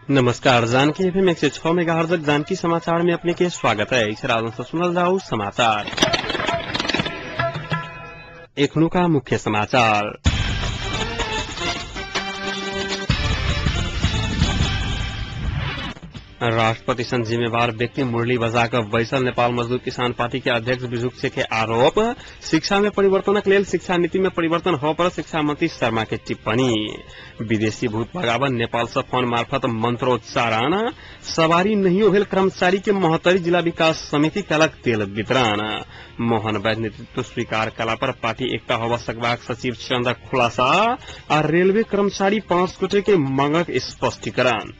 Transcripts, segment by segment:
नमस्कार, Janaki FM 106 megahertz Janaki समाचार में अपने के स्वागत है। सुनल जाऊ समाचार। एखनुका मुख्य समाचार। राष्ट्रपति सन जिम्मेवार व्यक्ति मुरली बजाकर बैसल नेपाल मजदूर किसान पार्टी के अध्यक्ष विजुक्से के आरोप। शिक्षा में परिवर्तनक लेल शिक्षा नीति में परिवर्तन हो पर शिक्षा मंत्री शर्मा के टिप्पणी। विदेशी भूत भगावन नेपाल से फोन मार्फत मंत्रोच्चारण। सवारी नहीं भेल कर्मचारी के महोत्तरी जिला विकास समिति कलक तेल वितरण। मोहन वैद्य नेतृत्व स्वीकार कला पर पार्टी एकता होवा सकबाक सचिव चंद्र खुलासा। आ रेलवे कर्मचारी 5 गोटे के मांगक स्पष्टीकरण।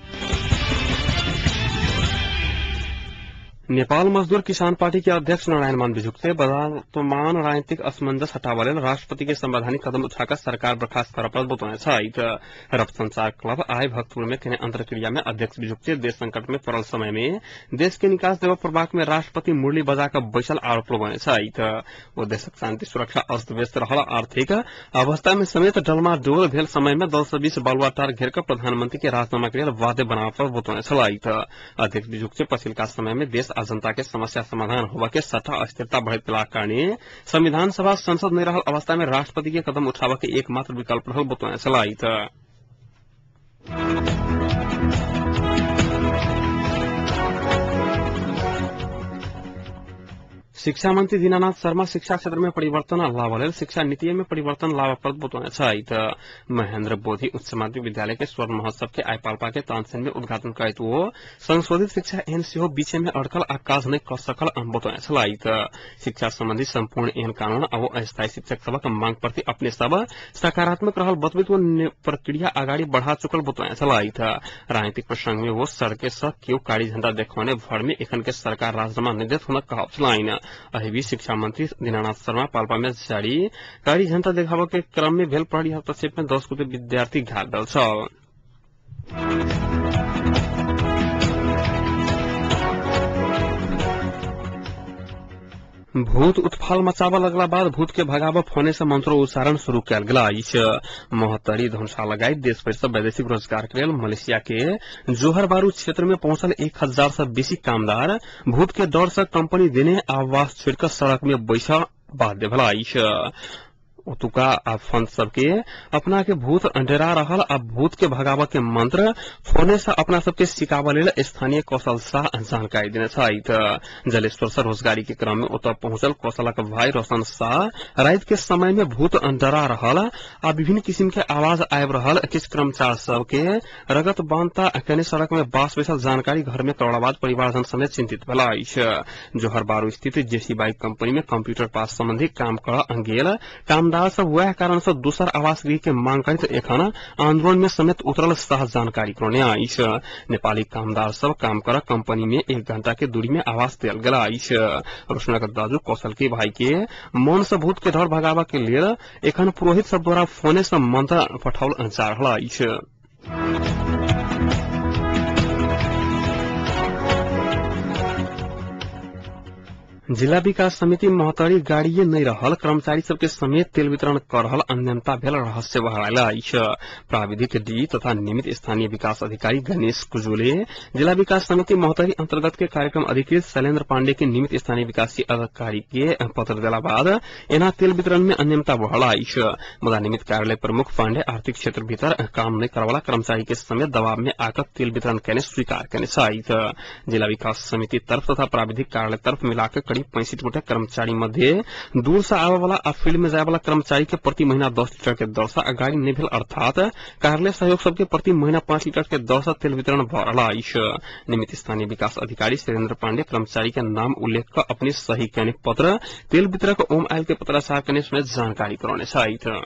नेपाल मजदूर किसान पार्टी के अध्यक्ष नारायण मान विजुक्से वर्तमान राजनीतिक असमंजस हटावा लेल राष्ट्रपति के संवैधानिक कदम उठाकर सरकार बर्खास्त करऽ पर बतौने छथि। रथ संचार क्लब आइ भक्तपुर में केने अंतर्क्रिया में अध्यक्ष विजुक्से देश संकट में पड़ल समय में देश के निकास देबऽ पड़बाक में राष्ट्रपति मुरली बजाकर बैसल आरोप लगौने छथि। ओ देशक शांति सुरक्षा अस्त व्यस्त रहल आर्थिक अवस्था में समेत डलमाडोल भेल समय में दल बीच बालुवाटार घेरकर प्रधानमंत्री के राजीनामा के लेल वादे बनाबऽ पर बतौने छलथि। अध्यक्ष विजुक्से पछिलका समय में देश आ जनता के समस्या समाधान होबा के सट्टा अस्थिरता बढ़ैत गेलाक कारणे संविधान सभा संसद नहि रहल अवस्था में राष्ट्रपति के कदम उठाबऽ के एकमात्र विकल्प रहल बतौने छलथि। शिक्षा मंत्री दीनानाथ शर्मा शिक्षा क्षेत्र में परिवर्तन लाबऽ लेल शिक्षा नीति में परिवर्तन लाबऽ पड़त बतौने छथि। महेंद्र बोधि उच्च माध्यमिक विद्यालय के स्वर्ण महोत्सव के आइ पाल्पा के तानसेन में उद्घाटन करैत ओ संशोधित शिक्षा एहन सेहो बीचे में अड़कल आ काज नहि कऽ सकल बतौने छलथि। शिक्षा संबंधी संपूर्ण एहन कानून आ अस्थायी शिक्षक सभक मांग प्रति अपने सब सकारात्मक रहल बतबैत ओ प्रक्रिया अगाडि बढ़ा चुकल बतौने छलथि। राजनीतिक प्रसंग में वो सड़के सँ केओ कारी झंडा देखौने भर में एखन के सरकार राजीनामा नहि देत हुनक कहब छलनि। एहि बीच शिक्षा मंत्री दीनानाथ शर्मा पाल्पा में जारी कारी झंडा देखाबऽ के क्रम में भेल प्रहरी हस्तक्षेप में 10 गोटे विद्यार्थी घायल भेल छल। भूत उत्फाल मचाबऽ लगला बाद भूत के भगाबऽ फोने से मंत्रोच्चारण शुरू कयल गेल अछि। महोत्तरी धनुषा लगायत देशभरि सँ वैदेशिक रोजगार के लेल मलेशिया के जोहर बारू क्षेत्र में पहुंचल 1000 से बेसी कामदार भूत के डर से कंपनी देने आवास छोड़िकऽ सड़क में बैसऽ बाध्य भेल अछि। ओतुका आ फंद सबके अपना के भूत डरा रहल आ भूत के भगाबऽ के मंत्र फोने से अपना सबके सिखाबऽ लेल स्थानीय कौशल शाह जानकारी देने छथि। जलेश्वर से रोजगारी के क्रम में ओतऽ पहुंचल कौशलक भाई रोशन शाह राति के समय में भूत डरा रहल आ विभिन्न किसिम के आवाज आबि रहल किछु कर्मचारी सबके रगत बांधता कने सड़क में बास बैसल जानकारी घर में करला बाद परिवारजन समेत चिंतित भेल अछि। जोहर बारू स्थित जेसी बाइक कंपनी में कंप्यूटर पास संबंधी काम करऽ गेल काम सब वएह कारण से दोसर आवास गृह के मांग करैत एखन आंदोलन में समेत उतरल शाह जानकारी करौने अछि। नेपाली कामदार सब काम कर कंपनी में 1 घंटा के दूरी में आवास देल गेल अछि। रोशनक दाजू कौशल के भाई के मन से भूत के डर भगाबऽ के लेल एखन पुरोहित सब द्वारा फोने से मंत्र पठाओल जा रहल अछि। जिला विकास समिति महोत्तरी गाड़िए नहि रहल कर्मचारी सबके समेत तेल वितरण कर रहल अनियमितता भेल रहस्य बहरायल अछि। प्राविधिक डी तथा नियमित स्थानीय विकास अधिकारी गणेश कुजुले जिला विकास समिति महोत्तरी अंतर्गत के कार्यक्रम अधिकृत शैलेन्द्र पांडे के नियमित स्थानीय विकास अधिकारी के पत्र देला बाद एना तेल वितरण में अनियमितता बढ़ल अछि। मुदा नियमित कार्यालय प्रमुख पांडे आर्थिक क्षेत्र भीतर काम नहि करवाला कर्मचारी के समेत दबाव में आकर तेल वितरण केने स्वीकार केने छथि। जिला विकास समिति तरफ तथा प्राविधिक कार्यालय तरफ मिलाकर करीब 65 गोटे कर्मचारी मध्य दूर से आबय वाला आ फील्ड में जाय वाला कर्मचारी के प्रति महीना 10 लीटर के दर से आ गाड़ी नहि भेल अर्थात कार्यालय सहयोग सबके प्रति महीना 5 लीटर के दर से तेल वितरण भऽ रहल अछि। नियमित स्थानीय विकास अधिकारी शैलेन्द्र पांडे कर्मचारी के नाम उल्लेख कऽ अपने सही केने पत्र तेल वितरक ओम आयल के पत्राचार केने समेत जानकारी करौने छथि।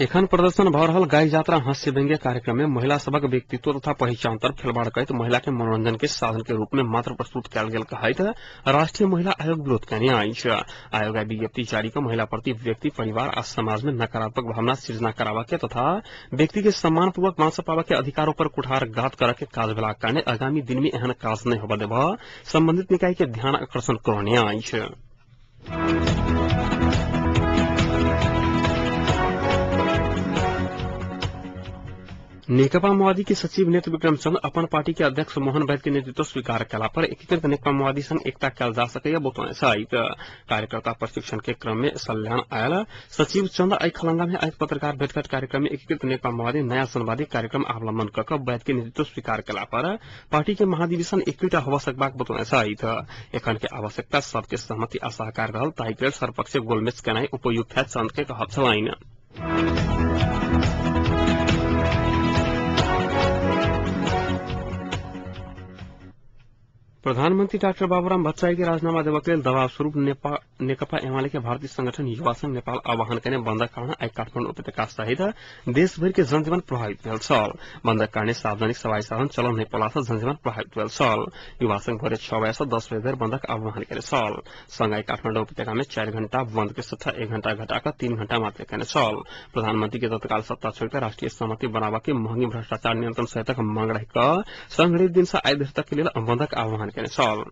एखन प्रदर्शन भऽ रहल गाय यात्रा हास्य व्यंग्य कार्यक्रम में महिला सभक व्यक्तित्व तथा पहिचान तरफ खेलबाड़ करैत महिला के मनोरंजन के साधन के रूप में मात्र प्रस्तुत कयल गेल कहैत राष्ट्रीय महिला आयोग विरोध कयने अछि। आयोग विज्ञप्ति जारी कऽ महिला प्रति व्यक्ति, परिवार आ समाज में नकारात्मक भावना सृजना कराबऽ के तथा व्यक्ति के सम्मानपूर्वक बाँचऽ पाबऽ के अधिकारों पर कुठारघात करऽ के काज भेलाक कारणे आगामी दिन में एहन काज नहि होबऽ देबऽ संबंधित निकाय के ध्यान आकर्षण करौने अछि। नेकपा माओवादी के सचिव नेत्र विक्रम चंद अपन पार्टी के अध्यक्ष मोहन वैद्य के नेतृत्व स्वीकार कला पर एकीकृत नेकपा माओवादी संग एकता कयल जा सकैया बतौने छथि। कार्यकर्ता प्रशिक्षण के क्रम में सल्यान आयल सचिव चंद आई खलंगा में आयोजित पत्रकार भेटघाट कार्यक्रम में एकीकृत नेकपा माओवादी नयाँ संवादी कार्यक्रम अवलंबन क क वैद्य के नेतृत्व स्वीकार कला पर पार्टी के महाधिवेशन एकटा होब सकबाक बतौने छथि। एखन के आवश्यकता सबके सहमति आ सहकार रहल ताहि के लेल सर्वपक्षीय गोलमेज केनाइ उपयुक्त है चंद के कहब छलनि। प्रधानमंत्री डाक्टर बाबूराम भट्टराई के राजीनामा देबक लेल दबाव स्वरूप नेकपा एमाले के भारतीय संगठन युवा संघ नेपाल आह्वान कयने बन्दक कारण आइ काठमाडौँ उपत्यका सहित देशभरि के जनजीवन प्रभावित भेल छल। बन्दक कारणे सार्वजनिक सवारी साधन चलन नहि पड़ला सँ जनजीवन प्रभावित भेल छल। युवा संघ भोरे 6 बजे सँ 10 बजे धरि बन्दक आह्वान कयने छल। संघ आइ काठमाडौँ उपत्यका में 4 घण्टा बन्द के सट्टा 1 घण्टा घटा कऽ 3 घण्टा मात्र कयने छल। प्रधानमंत्री के तत्काल सत्ता छोड़ि कऽ राष्ट्रीय सहमति बनाबऽ के महंगी भ्रष्टाचार नियंत्रण सहितक मांग राखि कऽ संघ रवि दिन सँ आइ धरि तक के लेल बन्दक आह्वान कयने छल।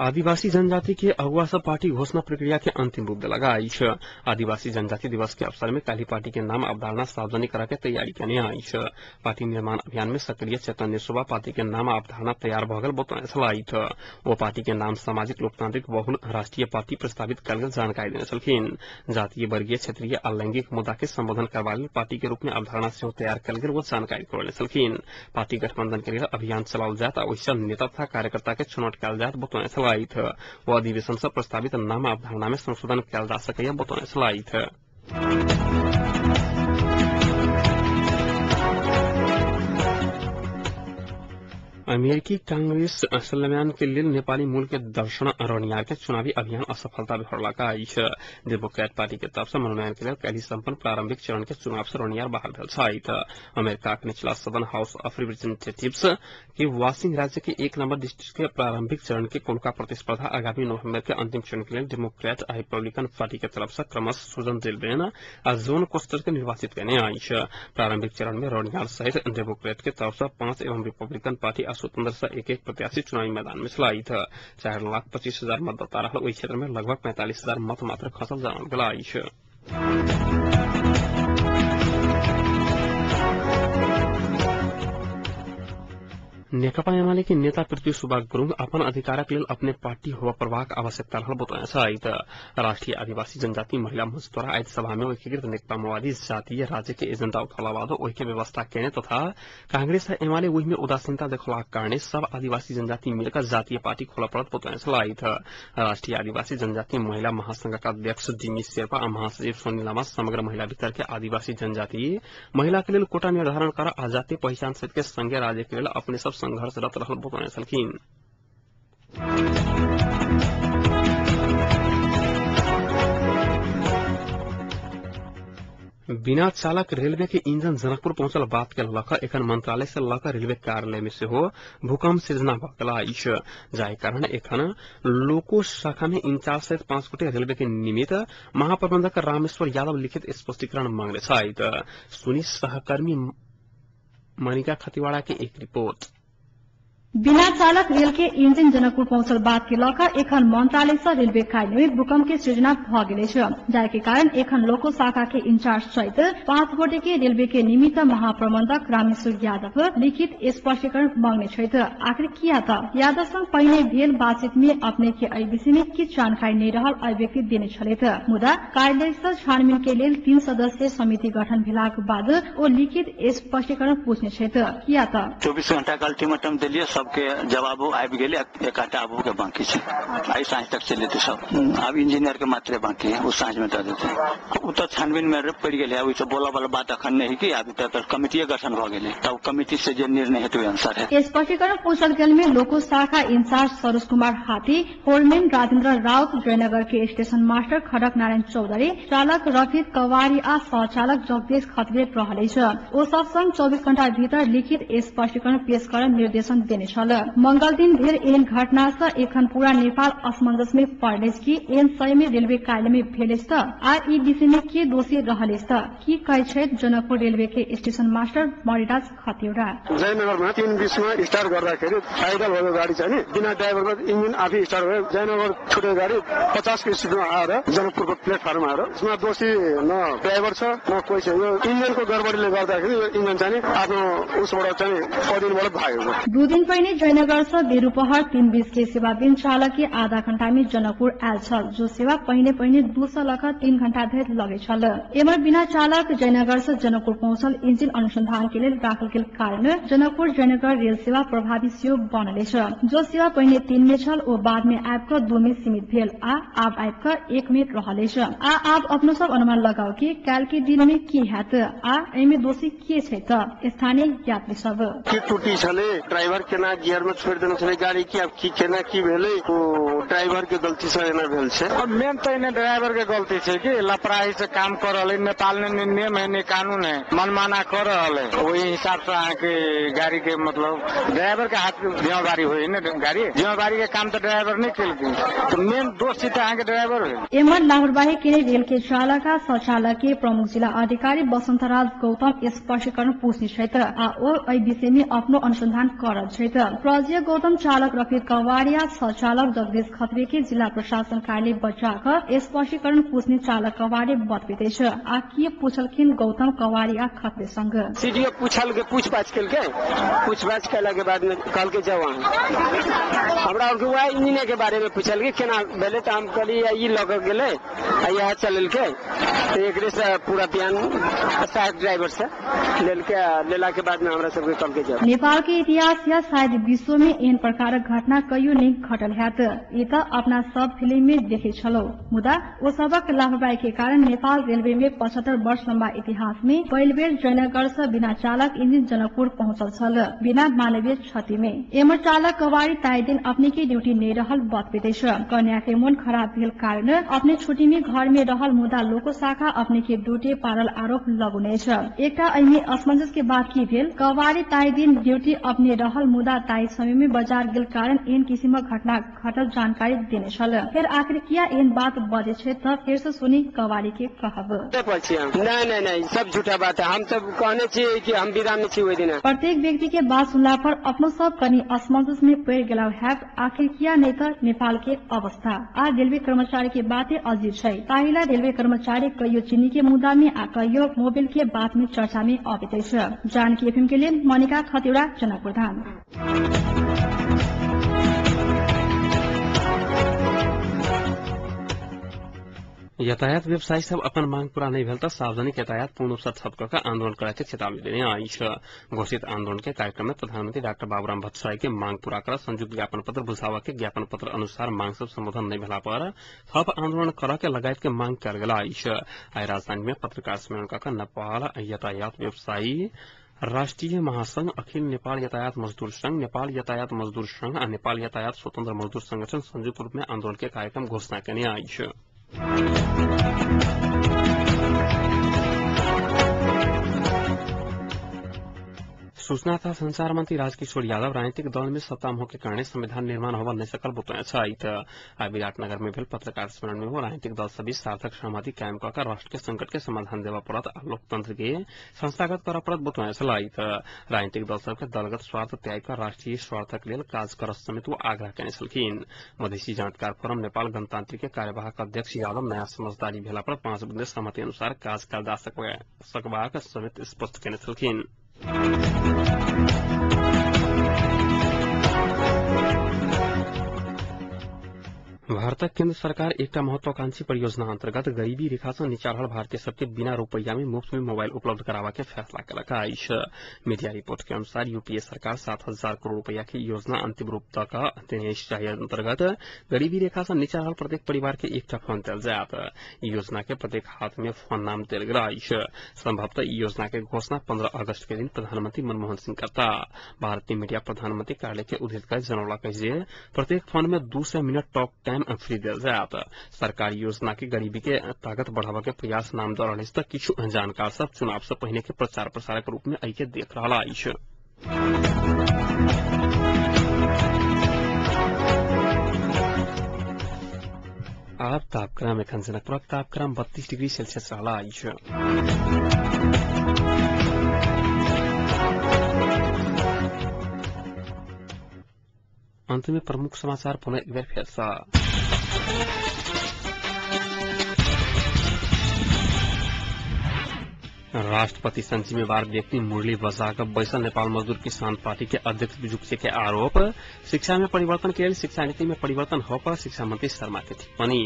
आदिवासी जनजाति के अगुआ सब पार्टी घोषणा प्रक्रिया के अंतिम रूप देलक अछि। आदिवासी जनजाति दिवस के अवसर में काल्हि पार्टी के नाम अवधारणा सार्वजनिक करा के तैयारी केने अछि। पार्टी निर्माण अभियान में सक्रिय चैतन्य शोभा पार्टी के नाम अवधारणा तैयार भऽ गेल बतौने छलथि। ओ पार्टी के नाम सामाजिक लोकतांत्रिक बहुल राष्ट्रीय पार्टी प्रस्तावित कयल गेल जानकारी देने छलखिन। जातीय, वर्गीय, क्षेत्रीय आ लैंगिक मुद्दा के संबोधन करबा लेल पार्टी के रूप में अवधारणा सेहो तैयार कयल गेल ओ जानकारी करौने छलखिन। पार्टी गठबंधन के लेल अभियान चलाओल जायत आ ओहि सँ नेता तथा कार्यकर्ता के छनौट कयल जायत बतौने छलथि। ओ अधिवेशन सँ प्रस्तावित नाम अवधारणा में संशोधन कयल जा सकैया बतौने छलथि। अमेरिकी कांग्रेस सल्यान के लेल नेपाली मूल के दर्शन रौनियार के चुनावी अभियान असफलता भेटलक अछि। डेमोक्रेट पार्टी के तरफ से मनोनयन के लेल काल्हि सम्पन्न प्रारंभिक चरण के चुनाव से रौनियार बाहर भेल छथि। अमेरिका के निचला सदन हाउस ऑफ रिप्रेजेंटेटिव्स के वाशिंग राज्य के 1 नंबर डिस्ट्रिक्ट के प्रारंभिक चरण के कोलका प्रतिस्पर्धा आगामी नवंबर के अंतिम चरण के लेल डेमोक्रेट आ रिपब्लिकन पार्टी के तरफ से क्रमशः सुजन दिलबेन आ जोन कोस्टर के निर्वाचित कयने अछि। प्रारंभिक चरण में रौनियार सहित डेमोक्रेट के तरफ से 5 एवं रिपब्लिकन पार्टी आ स्वतंत्र से 1-1 प्रत्याशी चुनावी मैदान में छलथि। 4,25,000 मतदाता रहल ओहि क्षेत्र में लगभग 45,000 मत मात्र खसल जानल गेल अछि। नेकपा एमाले के नेता पृथ्वी सुब्बा गुरूङ अपन अधिकारक लेल अपने पार्टी होबय पड़बाक आवश्यकता रहल बतौने छथि। राष्ट्रीय आदिवासी जनजाति महिला मंच द्वारा आयोजित सभा में एकीकृत नेकपा माओवादी जातीय राज्य के एजेंडा उठौला बाद ओहि के व्यवस्था केने तथा कांग्रेस आ एमाले ओहि में उदासीनता देखौलाक कारणे सब आदिवासी जनजाति मिलकर जातीय पार्टी खोलऽ पड़त बतौने छलथि। राष्ट्रीय आदिवासी जनजाति महिला महासंघक अध्यक्ष जिमी शेर्पा आ महासचिव सोनी लामा समग्र महिला भीतर के आदिवासी जनजाति महिला के लेल कोटा निर्धारण कर आ जातीय पहिचान सहित के संघीय राज्य के लेल अपने सब संघर्षरत रहल बतौने छलखिन। बिना चालक रेलवे के इंजन जनकपुर पहुंचल बात के लऽ कऽ एखन मंत्रालय से लऽ कऽ रेलवे कार्यालय में सेहो भूकंप सृजना भऽ गेल अछि, जाहि कारण एखन लोको शाखा में इंचार्ज सहित 5 गोटे रेलवे के निमित्त महाप्रबंधक रामेश्वर यादव लिखित स्पष्टीकरण मांगने छथि। सुनी सहकर्मी मनिका खतिवाड़ा के एक रिपोर्ट। बिना चालक रेल के इंजन जनकपुर पहुंचल बात के लऽ कऽ एखन मंत्रालय से रेलवे कार्यालय में भूकंप के सृजना भऽ गेल अछि, जाहि के कारण एखन लोको शाखा के इंचार्ज सहित 5 गोटे के रेलवे के निमित्त महाप्रबंधक रामेश्वर यादव लिखित स्पष्टीकरण मांगने छथि। आखिर किया त यादव संग पहिने भेल बातचीत में अपने के एहि विषय में किछु जानकारी नहि रहल अभिव्यक्ति देने छलथि। मुदा कार्यालय से छानबीन के लेल 3 सदस्यीय समिति गठन भेलाक बाद ओ लिखित स्पष्टीकरण पूछने छथि। किया त 24 घंटा के अल्टीमेटम देलिए, सबके जवाबो आबि गेलै, एक आटा आबो के बाकी छै। आइ साँझ तक चलि जेतै सब। आब इंजीनियर के मात्रे बाकी है, ओ साँझ में दऽ देतै। ओ तऽ छानबीन में पड़ि गेलै, आब ओहि बोलऽ वाला बात अखन नहि कि आब तऽ कमिटिये गठन भऽ गेलै, तब कमिटी से जे निर्णय हेतै ओहि अनुसार हेतै। स्पष्टीकरण पूछल गेल में लोको शाखा इंचार्ज सरोज कुमार हाथी, फोरमैन राजेन्द्र राउत, जयनगर के स्टेशन मास्टर खड़क नारायण चौधरी, चालक रफीद कवारी आ सहचालक जगदीश खत्रे रहल अछि। ओ सब संग 24 घंटा भीतर लिखित स्पष्टीकरण पेश करऽ निर्देशन देने छल। मंगल दिन भेल एहन घटना से एखन पूरा नेपाल असमंजस में पड़ल अछि कि एहन सही में रेलवे कार्यालय में भेल अछि त आ ई विषय में के दोषी रहल अछि त की कहै छथि जनकपुर रेलवे के स्टेशन मास्टर मणिराज खतिवड़ा। जयनगर में 3:20 में स्टार्ट गर्दाखेरि आइडल भएको गाडी छ नि, बिना ड्राइभरको इन्जिन आफै स्टार्ट भयो। जयनगर छुटेको गाडी 50 को स्पीडमा आएर जनकपुरको प्लेटफर्ममा आएर, यसमा दोषी न ड्राइभर छ न कोही छ। यो इन्जिनको गडबडीले गर्दाखेरि यो इन्जिन चाहिँ आफ्नो उसबाट चाहिँ अधीनबाट भागेको। 2 दिन पहिने जयनगर से बेरूपहर 3:20 के सेवा बिन चालक के आधा घण्टा में जनकपुर आयल छल, जो सेवा पहिने पहिने 200 लख 3 घण्टा धरि लगे छल। एमर बिना चालक जयनगर से जनकपुर पहुंचल इंजिन अनुसंधान के लेल राखल गेल कारण जनकपुर जयनगर रेल सेवा प्रभावित सेहो बनल अछि। जो सेवा पहिने 3 में छल ओ बाद में आबि कऽ 2 में सीमित भेल आ आब आबि कऽ 1 में रहल अछि। आ आब अपनो सब अनुमान लगाउ कि काल्हि के दिन में की हैत आ एहिमे दोषी के छै त स्थानीय यात्री सब। की त्रुटि छलै, ड्राइवर केना गियर में छोड़ि देने छलै गाड़ी की, आब की केना की भेलै, ओ ड्राइवर के गलती से एना भेल छै। और मेन तऽ एने ड्राइवर के गलती छै कि लापरवाही से काम कर रहल है। नेपाल में नियम है ने कानून है, मनमाना कर रहल है। ओहि हिसाब से अहाँके गाड़ी के मतलब ड्राइवर के हाथ जिम्मेवारी होइ ने, गाड़ी जिम्मेवारी के काम तऽ ड्राइवर नहीं केलकै, तऽ मेन दोषी तऽ अहाँके ड्राइवर होइ। एमर लापरवाही के रेल के चालक आ संचालक के प्रमुख जिला अधिकारी बसन्तराज गौतम स्पष्टीकरण पूछने छथि आ ओ एहि विषय में अपनो अनुसंधान कर रहल छथि। प्रजय गौतम चालक रफीक कवारिया संचालक जगदीश खत्री के जिला प्रशासन कार्यालय बचा कऽ स्पष्टीकरण पूछने चालक कवारी बतबैत अछि। आ के पूछलखिन गौतम कवारी आ खत्री संग? सीडीओ पूछल, पूछपाछ केलकै, पूछपाछ केला के बाद में कहलकै जाउ अहाँ। हमरा आरके वएह इंजने के बारे में पूछलकै केना भेलै, तऽ हम कहलियै ई लऽ कऽ गेलै आ इएह चलेलकै, तऽ एकरे से पूरा बयान सहायक ड्राइवर से लेलकै। लेला के बाद में हमरा सबके कहलकै जाउ। नेपाल के इतिहास या शायद विश्व में एहन प्रकारक घटना कहियो नहि घटल हैत। ई तऽ अपना सब फिल्म में देखे छलौ, मुदा ओ सबक लापरवाही के कारण नेपाल रेलवे में 75 वर्ष लम्बा इतिहास में पहिल बेर जयनगर से बिना चालक इंजिन जनकपुर पहुंचल छल बिना मानवीय क्षति में। एमर चालक कवारी ताहि दिन अपने के ड्यूटी नहीं रहल बतबैत अछि। कन्या के मोन खराब भेल कारण अपने छुट्टी में घर में रहल, मुदा लोको शाखा अपने के ड्यूटी पारल आरोप लगौने अछि। एकटा एहिमे असमंजस के बात की भेल, कवारी ताहि दिन ड्यूटी अपने रहल मुदा ताहि समय में बाजार गेल कारण एहन किसिमक घटना घटल जानकारी देने छल। फेर आखिर किया एहन बात बजे छै त फेर से सुनी कवारी के कहब। नहीं नहीं नहीं, सब झूठा बात है, हम सब कहने छियै कि हम विदा में छी ओहि दिन। प्रत्येक व्यक्ति के बात सुनला पर अपनो सब कनी असमंजस में पड़ गेल हैब आखिर किया नहीं त नेपाल के अवस्था आ रेलवे कर्मचारी के बाते अजीब छै। ताहिला रेलवे कर्मचारी कहियो चीनी के मुद्दा में आ कहियो मोबाइल के बात में चर्चा में अबैत अछि। जानकी एफएम के लिए मनिका खतिवड़ा, जनकपुर धाम। यातायात व्यवसायी सब अपन मांग पूरा नहीं भेल त सार्वजनिक यातायात पूर्ण रूप से ठप कऽ आंदोलन करय के चेतावनी देने अछि। घोषित आंदोलन के कार्यक्रम में प्रधानमंत्री डाक्टर बाबूराम भट्टराई के मांग पूरा कर संयुक्त ज्ञापन पत्र बुझावा के ज्ञापन पत्र अनुसार मांग सब संबोधन नहीं भेला पर थप आंदोलन करय के लगायत के मांग कयल गेल अछि। आइ राजधानी में पत्रकार सम्मेलन कऽ नेपाल यातायात व्यवसायी राष्ट्रीय महासंघ, अखिल नेपाल यातायात मजदूर संघ, नेपाल यातायात मजदूर संघ आ नेपाल यातायात स्वतंत्र मजदूर संगठन संयुक्त रूप में आंदोलन के कार्यक्रम घोषणा केने अछि। सूचना तथा संचार मंत्री राजकिशोर यादव राजनीतिक दल में सत्ता मोह के कारण संविधान निर्माण होबा नहीं सकल बतौने छथि। आइ विराटनगर में भेल पत्रकार सम्मेलन में वो राजनीतिक दल सभी सार्थक सहमति कायम कऽ के राष्ट्र के संकट के समाधान देबऽ पड़त आ लोकतंत्र के संस्थागत करऽ पड़त बतौने छलथि। राजनीतिक दल सबके दलगत स्वार्थ त्याग कऽ राष्ट्रीय स्वार्थक लेल काज करऽ समेत वो आग्रह केने छलखिन। मधेसी जानकार फोरम नेपाल गणतांत्रिक के कार्यवाहक अध्यक्ष यादव नया समझदारी भेला पर 5 बुंदे सहमति अनुसार काज कयल जा सकबाक समेत स्पष्ट केने छलखिन। भारतक केन्द्र सरकार एकटा महत्वाकांक्षी परियोजना अंतर्गत गरीबी रेखा सँ नीचा रहल भारतीय सबके बिना रुपैया में मुफ्त में मोबाइल उपलब्ध कराबा के फैसला केलक अछि। मीडिया रिपोर्ट के अनुसार यूपीए सरकार 7,000 करोड़ रुपैया के योजना अंतिम रूप तक देने अछि। अंतर्गत गरीबी रेखा सँ नीचा रहल प्रत्येक परिवार के एकटा फोन देल जायत। ई योजना के प्रत्येक हाथ में फोन नाम देल गेल अछि। संभवतः ई योजना के घोषणा 15 अगस्त के दिन प्रधानमंत्री मनमोहन सिंह करता। भारतीय मीडिया प्रधानमंत्री कार्यालय के उद्धृत कर जनौलक अछि जे प्रत्येक फोन में 200 मिनट टॉक टाइम फ्री देल जायत। सरकारी योजना के गरीबी के ताकत बढ़ावा के प्रयास नाम दऽ रहल अछि तऽ किछु जानकार सब चुनाव से पहिने के प्रचार प्रसारक रूप में एहि के देख रहल अछि। करब। तापक्रम एखन जनकपुरक तापक्रम 32 डिग्री सेल्सियस रहल अछि। अंत में प्रमुख समाचार पुनः एक बेर फेर सँ। राष्ट्रपति सन जिम्मेवार व्यक्ति मुरली बजाक बैसल नेपाल मजदूर किसान पार्टी के अध्यक्ष बिजुक्से के आरोप। शिक्षा में परिवर्तन के लेल शिक्षा नीति में परिवर्तन हो पर शिक्षा मंत्री शर्मा के टिप्पणी।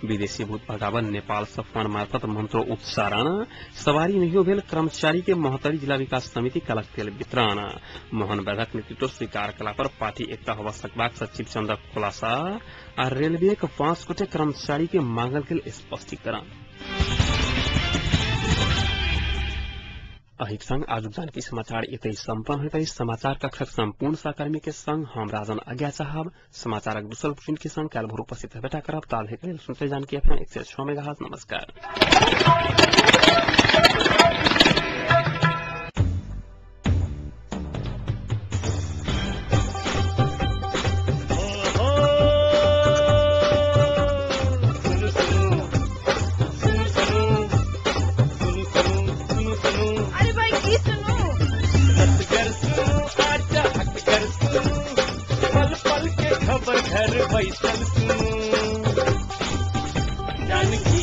विदेशी भूत भगावन नेपाल से फोन मार्फत मंत्रोच्चारण। सवारी नहीं भेल कर्मचारी के महोत्तरी जिला विकास समिति कलक तेल वितरण। मोहन वैद्यक नेतृत्व स्वीकार कला पर पार्टी एकता होबा सकबाक सचिव चंद्र खुलासा। आ रेलवे के 5 गोटे कर्मचारी के मांगल गेल स्पष्टीकरण। अहिक संग आजुक जानकी समाचार एतै सम्पन्न होइत अछि। समाचार कक्षक सम्पूर्ण सहकर्मी के संग हम राजन आज्ञा चाहब। समाचारक दोसर बुलेटिन के संग काल्हि भोर उपस्थित हेबे करब। ताधरि लेल सुनते जानकी एफएम 106 मेगाहर्ट्ज। नमस्कार। जानकी।